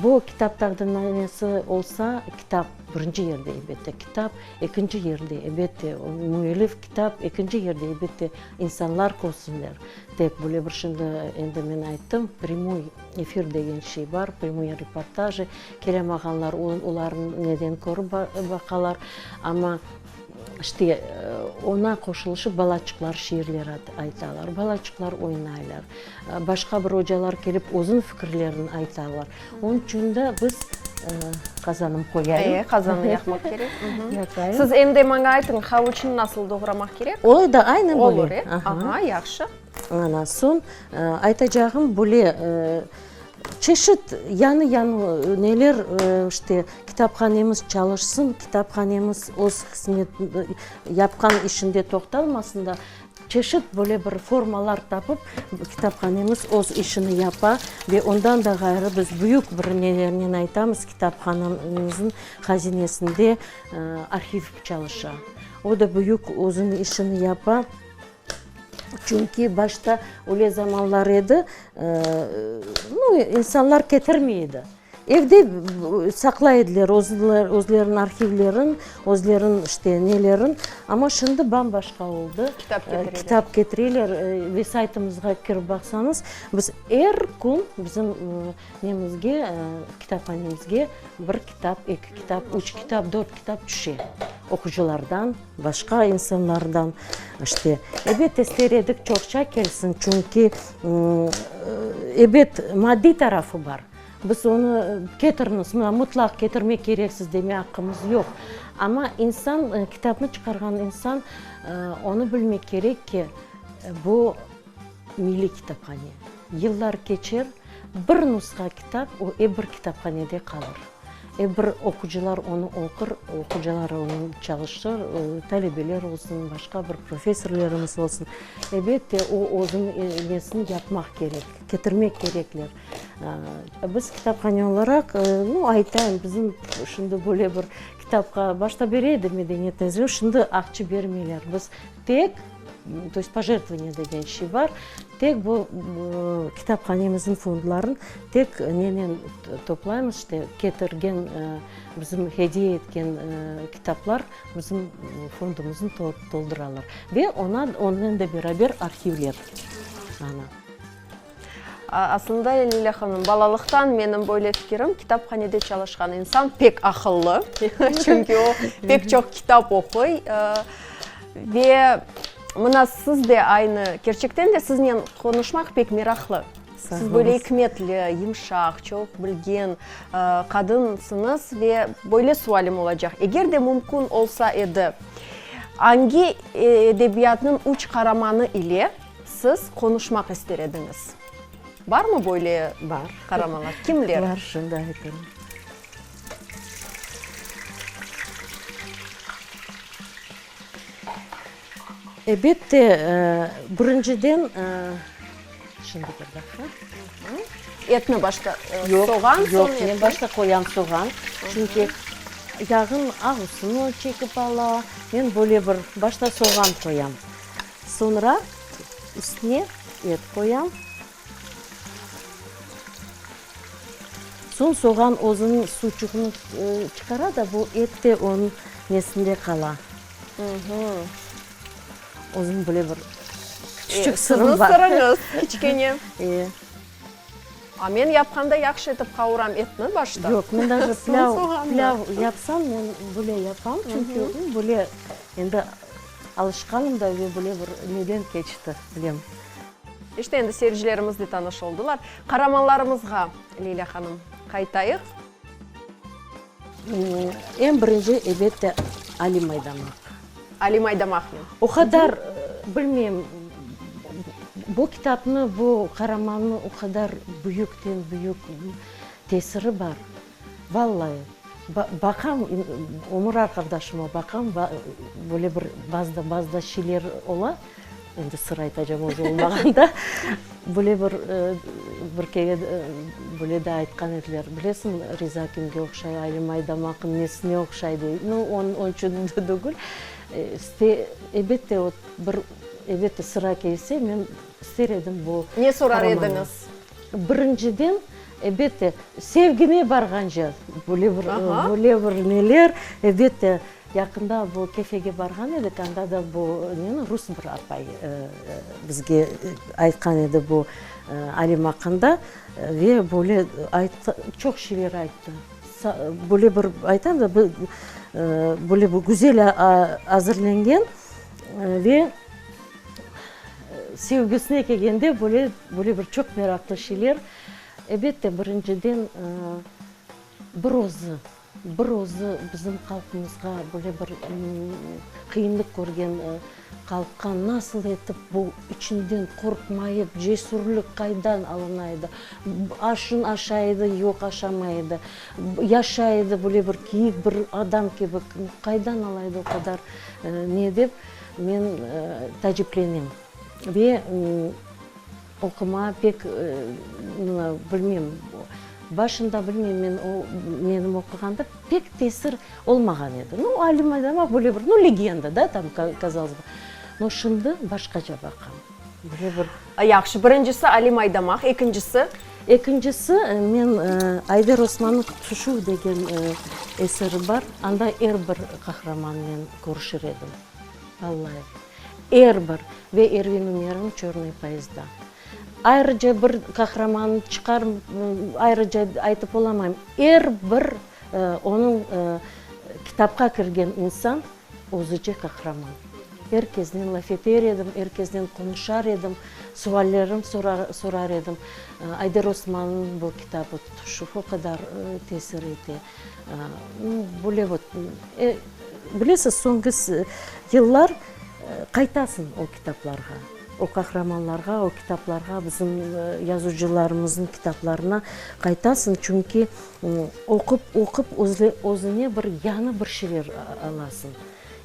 Bu kitap taqdimnamesi olsa, kitap birinci yerde, elbette, kitap, ekinci yerde, elbette, müellif, kitap, ekinci yerde, elbette, insanlar körsinler. Tek böyle bir şimdi endi men ayttım, prâmoy efir degen şey bar, prâmoy reportajı, kelemağanlar olarnı neden körip baqalar, amma İşte, oña qoşulışıp balaçıqlar şiirler aytalar, balaçıqlar oynaylar, başqa bir ocalar kelip özüniñ fikirlerini aytalar. Onıñ içün de biz, qazanım qoyayım. E, qazannı yaqmaq kerek. Yaqayım. Siz endi maña aytıñ, havuçnı nasıl doğramaq kerek? O da aynı böyle. Olur, e? Aha, yahşı. Ana, soñ aytacağım böyle, çeşit yañı-yañı neler, işte, kitaphanemiz çalışsın, kitaphanemiz öz hızmet yapqan işinde toqtalmasın da, çeşit böyle bir formalar tapıp, kitaphanemiz öz işini yapa ve ondan da ğayrı biz büyük bir nelernen aytamız, kitaphanemizniñ hazinesinde arhiv çalışa. O da büyük özüniñ işini yapa. Çünki başta öyle zamanlar edi, nu, insanlar ketirmey edi. Evde saqlay ediler özleriniñ arhivlerin, özleriniñ işte nelerin. Amma şimdi bam-başqa oldı. Kitap ketireler. Kitap ketireler ve saytımızğa kirip baqsañız, biz er kün bizim nemizge, kitaphanemizge bir kitap, eki kitap, üç kitap, dört kitap tüşe oqucılardan. Başqa insanlardan, işte, ebet, ister edik çoqça kelsin, çünki, ebet, maddiy tarafı bar. Biz onı ketiriñiz, mına, mıtlaq ketirmek kereksiz deme aqqımız yoq. Amma insan, kitapnı çıqarğan insan onı bilmek kerek ki, bu milliy kitaphane. Yıllar keçer, bir nusha kitap o ep bir kitaphanede qalır. E bir oqucılar onı oqur, oqucılar onı çalışır, talebeler olsun, başqa bir professorlarımız olsun. Elbette, o özüniñ nesini yapmaq kerek, ketirmek kerekler. Biz kitaphane olaraq, nu, aytayım, bizim şimdi böyle bir kitapqa başta bere edi medeniyet nazirligi, şimdi aqça bermeyler. Biz tek. to est pojertvovaniye degen şey bar. Tek bu kitaphanemizniñ fondların tek nenen toplaymız, işte, ketirgen, bizim hediye etken kitaplar bizim fondumıznı tolduralar. Ve ona, onen de beraber arhivler. Ana. Aslında, Lilâ hanım, balalıqtan menim böyle fikirim, kitaphanede çalışqan insan pek aqıllı, çünki o pek çoq kitap oquy. Ve mına siz de aynı, kerçekten de siznen qonuşmaq pek meraqlı. Siz böyle ikmetli, yımşaq, çoq bilgen qadınsıñız ve böyle sualim olacaq, eger de mümkün olsa edi, angi edebiyatnıñ üç qaramanı ile Siz qonuşmaq ister ediñiz. Barmı böyle Bar. qaramanlar? Kimler? Bar, şimdi aytayım. Elbette, birinciden, şimdi bir daqqa. Etni başta, soğan, soñ Yoq, etni. men başta qoyam soğan, çünki yağın ağusını çekip ala. Men böyle bir başta soğan qoyam. Soñra üstüne et qoyam. Soñ soğan özüniñ suvçuğını çıqara da, bu et de onıñ nesinde qala. Özüniñ böyle bir küçüçik sırım bar. Siziñ sırıñız kiçkene. E. A men yapqanda yahşı etip qavuram etni başta. Yoq, men daje plâv, plâv yapsam, men böyle yapam, çünki böyle endi alışqanım da ve böyle bir neden keçti, bilem. İşte, endi seyircilerimiz de tanış oldılar. Qaramanlarımızğa, Lilâ hanım, qaytayıq. Eñ birinci, elbette, Alim Aydamaq. Alim Aydamaqnen. O qadar, bilmeyim, bu kitapnı, bu qaramannı o qadar büyükten-büyük tesiri bar. Vallahi, baqam, ömür arqadaşıma baqam, böyle bir bazıda, bazıda şeyler ola, Endi sır aytacam özü olmağanda. Böyle bir, bir kere böyle de aytqan ediler, bilesiñ, Riza kimge oqşay, Alim Aydamaqnıñ nesine oqşay dey. Nu, onıñ içün degil. Elbette, o bir, elbette, sıra kelse, men ister edim bu Ne sorar ediñiz? Birinciden, elbette, sevgine barğance, böyle bir, böyle bir neler, elbette, Yaqında bu Kefege barğan edik, anda da bu neni rus bir apay bizge aytqan edi bu Alim aqqında ve böyle ayttı, çoq şeyler ayttı. Böyle bir aytam da, böyle bir güzel azırlengen ve sevgisine kelgende böyle, böyle bir çoq meraqlı şeyler. Elbette, birinciden bir özü. Bir özü bizim halqımızğa böyle bir qıyınlıq körgen halqqa nasıl etip bu içinden qorqmayıp, cesürlik qaydan alına edi? Aşın aşay edi, yoq aşamay edi. Yaşay edi böyle bir kiyik bir adam kibi. Qaydan ala edi o qadar ne dep men taaciplenem. Ve Oquma pek, bilmeyim, başında bilmeyim men o menim oquğanda pek tesir olmağan edi. Nu, Alim Aydamaq böyle bir, nu, legenda, da, tam, kazalos bı. No, şimdi başqaca baqam. Böyle bir. Yahşı, birincisi Alim Aydamaq, ekincisi? Ekincisi, men Ayder Osmannıñ Tüşüv degen eseri bar, anda er bir qahramannen körüşir edim, vallahi. Er bir ve Ervin Ümerovnıñ Çörnıy poyezda. Ayrıca bir qahramannı çıqar, ayrıca aytıp olamayım. Er bir onıñ kitapqa kirgen insan özüce qahraman. Er kesnen laf eter edim, er kesnen qonuşar edim, suallerim sorar edim. Ayder Osmannıñ bu kitabı Tutuşuv o qadar tesir ete. Böyle vot, bilesiz, soñki yıllar qaytasıñ o kitaplarğa, o qahramanlarğa, o kitaplarğa, bizim yazıcılarımıznıñ kitaplarına qaytasıñ, çünki oqup, oqup özüne bir yañı bir şeyler alasıñ.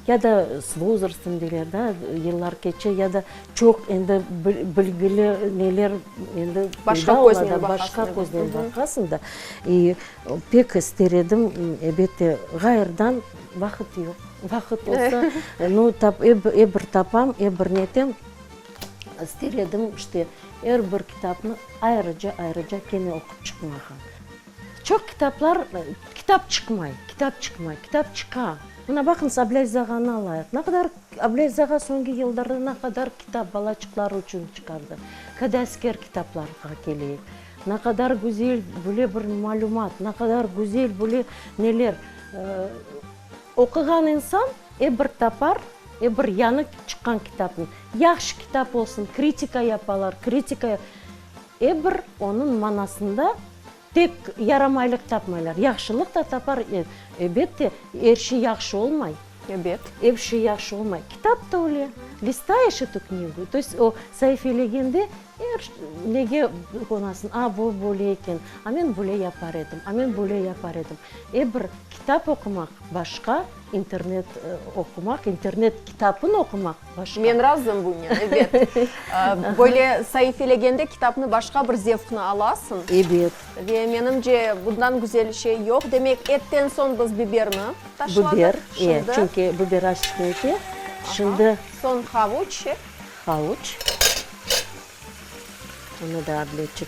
Ya da s vozrastım deyler da, yıllar keçe, ya da çoq endi bilgili neler endi peyda ola da, başqa köznen baqasıñ da. İ pek ister edim, elbette, ğayırdan vaqıt yoq. Vaqıt olsa, nu, tap, e bir tapam, e bir netem. İster edim, işte, er bir kitapnı ayrıca-ayrıca kene oqup çıqmağa. Çoq kitaplar, kitap çıqmay, kitap çıqmay, kitap çıqa. Mına baqıñız, Ablâziz ağanı alayıq. Ne qadar Ablâziz ağa soñki yıllarda ne qadar kitap balaçıqlar içün çıqardı. Kadasker kitaplarğa keleyik. Ne qadar güzel böyle bir malümat, ne qadar güzel böyle neler. Oquğan insan e bir tapar, e bir yañı çıqqan kitapnı. Yahşı kitap olsun, kritika yapalar, kritika. E bir onıñ manasında tek yaramaylıq tapmaylar, yahşılıq da tapar. Elbette, er şey yahşı olmay. Ebet. Er şey yahşı olmay. Kitap da öyle. Listayeş etu knigu, to est o saifelegende er nege qonasıñ, a, bu böyle eken, a men böyle yapar edim, a men böyle yapar edim. E bir kitap oqumaq başqa, internet oqumaq, internet kitapın oqumaq başqa. Men razım bunen, ebet. Böyle saifelegende kitapnı başqa bir zevqnı alasıñ. Ebet. Ve menimce, bundan güzel şey yoq. Demek, etten soñ biz biberni taşladıq. Biber, e, çünki biber azçıq ete. Şimdi. Soñ havuç. Havuç. Onı da ableçik.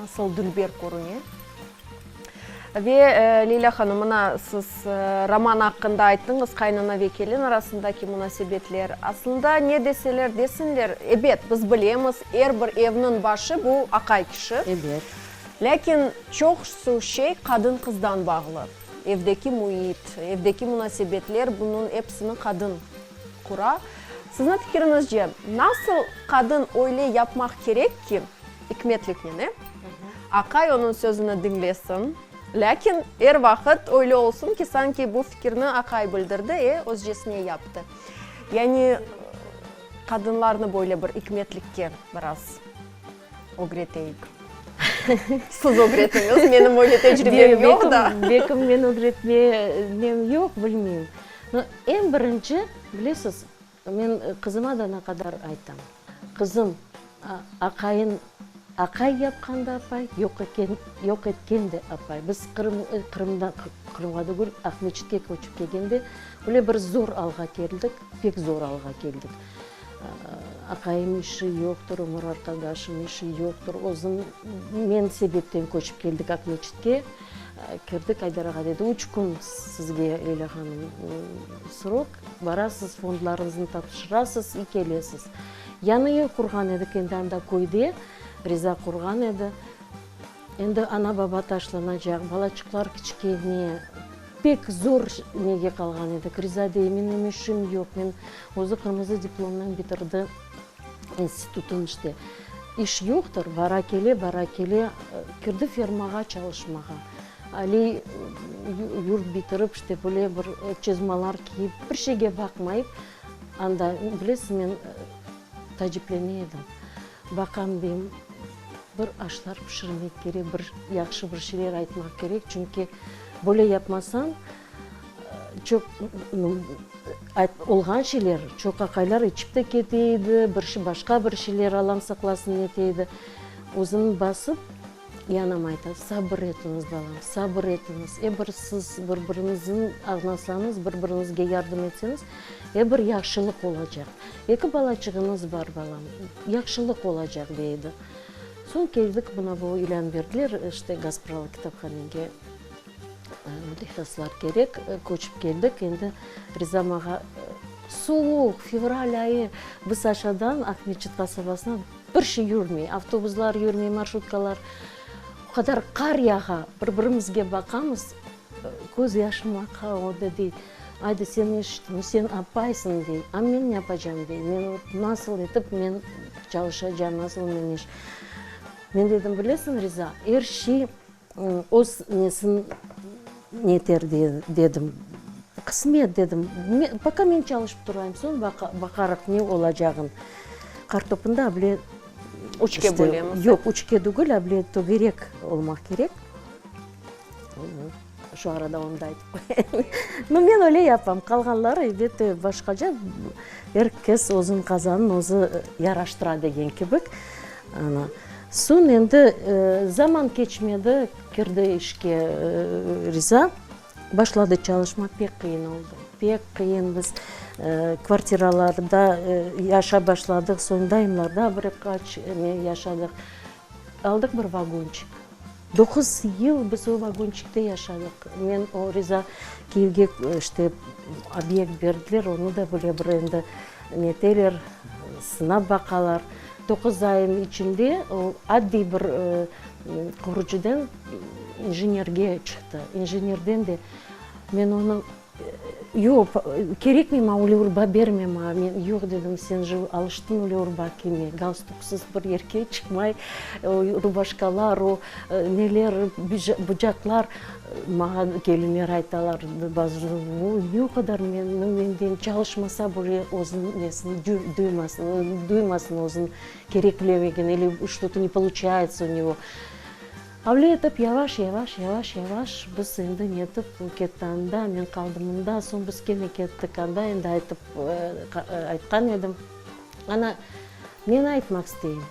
Nasıl dülber körüne. Ve, Leyla hanım, mına siz roman aqqında ayttıñız, qaynana ve kelin arasındaki munasebetler. Aslında, ne deseler desinler, ebet, biz bilemiz, er bir evniñ başı bu aqay kişi. Ebet. Lâkin çoqusı şey qadın-qızdan bağlı. Evdeki müit, evdeki munasebetler, bunıñ episini qadın qura. Siziñ fikiriñizce, nasıl qadın öyle yapmaq kerek ki, ikmetliknen, e, aqay onıñ sözüni diñlesin, lâkin er vaqıt öyle olsun ki, sanki bu fikirni aqay bildirdi, e, özcesine yaptı. Yani qadınlarnı böyle bir ikmetlikke biraz ögreteyik. Siz ögretiñiz, menim öyle tecribem yoq da. Belkim men ögretme nem yoq, bilmeyim. No, eñ birinci, bilesiz, men qızıma da ne qadar aytam. Qızım, aqayın aqay yapqan da apay, yoq eken, yoq etken de apay. Biz Qırım, Qırımda, Qırımğa degil, Aqmeçitke köçip kelgende, öyle bir zor alğa keldik, pek zor alğa keldik. Aqayım işi yoqtır, ömür arqadaşım işi yoqtır. Özüm, men sebepten köçip keldik Aqmeçitke. Kirdik, Aydar ağa dedi, üç kün sizge, Leyla hanım, srok, barasız, fondlarıñıznı tapşırasız i kelesiz. Yañı ev qurğan edik endi anda köyde, Riza qurğan edi. Endi ana-baba taşlanacaq, balaçıqlar kiçkene, pek zor nege qalğan edik. Riza dey, menim işim yoq, men özü qırmızı diplomnen bitirdi institutın işte. İş yoqtır, bara kele, bara kele, kirdi fermağa çalışmağa. Ali yurt bitirip, işte böyle bir çizmalar kiyip, bir şeyge baqmayıp, anda, bilesiz, men taciplene edim. Baqam, deyim, bir aşlar pişirmek kerek, bir yahşı bir şeyler aytmaq kerek, çünki böyle yapmasañ, çoq olğan şeyler, çoq aqaylar içip de kete edi, bir başqa bir şeyler, Allam saqlasın, nete edi. Özüni basıp, yanam ayta, sabır etiñiz, balam, sabır etiñiz, e bir siz bir-biriñizni añlasañız, bir-biriñizge yardım etseñiz, e bir yahşılıq olacaq. Eki balaçığıñız bar, balam, yahşılıq olacaq, dey edi. Soñ keldik, mına bu ilân berdiler, işte, Gaspralı kitaphanege mütehassıslar kerek, köçip keldik. Endi Riza mağa suvuq, fevral ayı, biz aşadan Aqmeçit qasabasına bir şey yürmey, avtobuslar yürmey, marşrutkalar, o qadar qar yağa, bir-birimizge baqamız, Köz yaşım aqa, o da dey, Aydı, sen eşitme, sen apaysıñ, dey, a men ne yapacam, dey, men vot nasıl etip men çalışacam, nasıl men iş. Men dedim, bilesiñ, Riza, er şey öz nesin neter, dedim, qısmet, dedim, poka men çalışıp turayım, soñ baqarıq ne olacağın. Qartopunda able Üçke bölemiz. Yoq, üçke degil, able tögerek olmaq kerek. Şu arada onı da aytıp qoyayım. No, men öyle yapam. Qalğanları, elbette, başqaca. Er kes özüniñ qazanın özü yaraştıra degen kibi. Ana. Soñ endi zaman keçmedi, kirdi işke Riza, başladı çalışmaq, pek qıyın oldı, pek qıyın, biz kvartiralarda yaşap başladıq, soñ dayımlarda bir qaç yaşadıq, aldıq bir vagonçik. Doquz yıl biz o vagonçikte yaşadıq. Men o Riza Kiyevge işte obyekt berdiler, onı da böyle bir endi neteler, sınap baqalar. Doquz ayın içinde o addiy bir qurucıdan injenerge çıqtı. İnjenerden de men onı Yoq, kerekmey maña öyle urba berme maña. Men, yoq dedim, sen je alıştıñ öyle urba kiymege, galstuksız bir yerge çıqmay, o rubaşkalar, o neler, bucaqlar, maña kelinler aytalar bazı, ne o qadar menden çalışmasa bile özüniñ nesini duymasın, duymasın özüni kereklemegen ili çto-to ne poluçayetsâ u nego. Avle etip, yavaş, yavaş, yavaş, yavaş biz endi netip, o ketti anda, men qaldım mında, soñ biz kene kettik anda, endi aytıp, aytqan edim. Ana, neni aytmaq isteyim,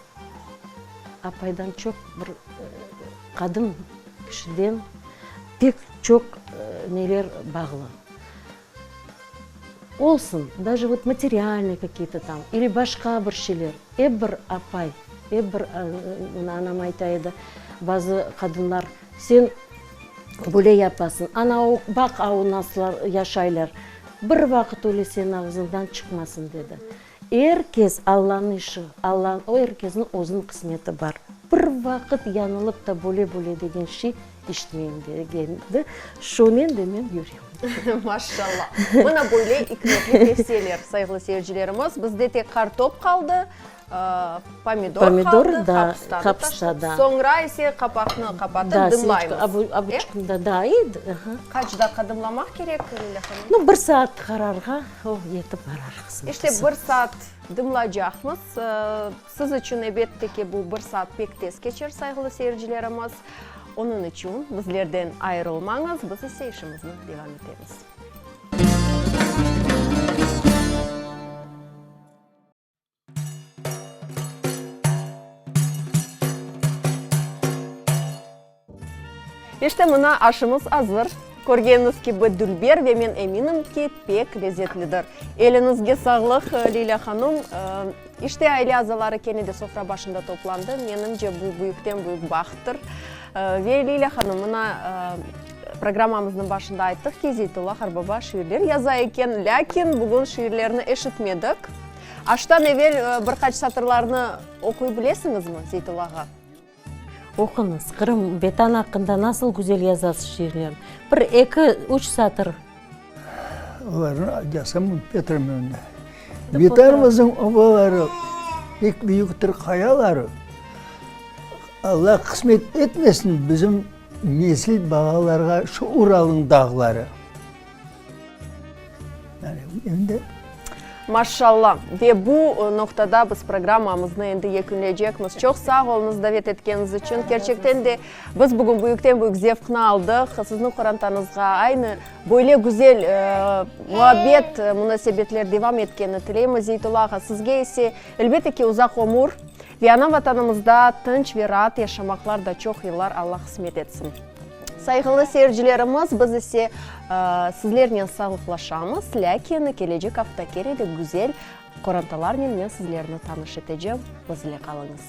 apaydan çoq bir qadın kişiden pek çoq neler bağlı. Olsun, daje vot materialnıy kakiy-to tam, ili başqa bir şeyler, ep bir apay, ep bir, mına anam ayta edi, bazı qadınlar, sen böyle yapasıñ, ana o, baq a nasıl yaşaylar, bir vaqıt öyle seniñ ağzıñdan çıqmasın, dedi. Er kes Allanıñ işi, Alla, o er kesniñ özüniñ qısmeti bar. Bir vaqıt yañılıp da böyle-böyle degen şey işitmeyim degendi. Şonen de men yürem. Maşşalla! Mına böyle ikmetli tevsiyeler, sayğılı seyircilerimiz. Bizde tek qartop qaldı, pomidor qaldı, qapısta da. Soñra ise qapaqnı qapatıp dımlaymız. Qaç daqqa dımlamaq kerek, Lilâ hanım? Nu, bir saat qararğa o yetip barar qısmetisi. İşte bir saat dımlaycaqmız. Siz içün, elbette ki, bu bir saat pek tez keçer, sayğılı seyircilerimiz. Onıñ içün bizlerden ayırılmañız, biz ise işimizni devam etemiz. İşte mına aşımız azır. Körgeniñiz kibi dülber ve men eminim ki, pek lezetlidir. Eliñizge sağlıq, Lilâ hanım. İşte aile azaları kene de sofra başında toplandı. Menimce, bu büyükten-büyük bahttır. Ve Lilâ hanım, mına programmamıznıñ başında ayttıq ki, Zeytulla Harbaba şiirler yaza eken, lâkin bugün şiirlerini eşitmedik. Aştan evel bir qaç satırlarnı oquy bilesiñizmi, Zeytulla ağa? Oquñız, Qırım, Vetan aqqında nasıl güzel yazasız şiirler. Bir, eki, üç satır. Olarnı yazsam Petrmen. Vetanımıznıñ obaları, pek büyüktir qayaları. Alla qısmet etmesin bizim nesil balalarğa şu Uralnıñ dağları. Yani endi. Maşşalla! Ve bu noqtada biz programmamıznı endi yekünleycekmiz. Çoq sağ oluñız davet etkeniñiz içün. Kerçekten de biz bugün büyükten-büyük zevqnı aldıq. Sizniñ qorantañızğa aynı böyle güzel muabbet, munasebetler devam etkenini tileymiz. Zeytulla ağa, sizge ise, elbette ki, uzaq ömür ve ana Vatanımızda tınç ve raat yaşamaqlar da çoq yıllar Alla qısmet etsin. Sayğılı seyircilerimiz, biz ise sizlernen sağlıqlaşamız, lâkin kelecek afta kene de güzel qorantalarnen men sizlerni tanış etecem, bizle qalıñız.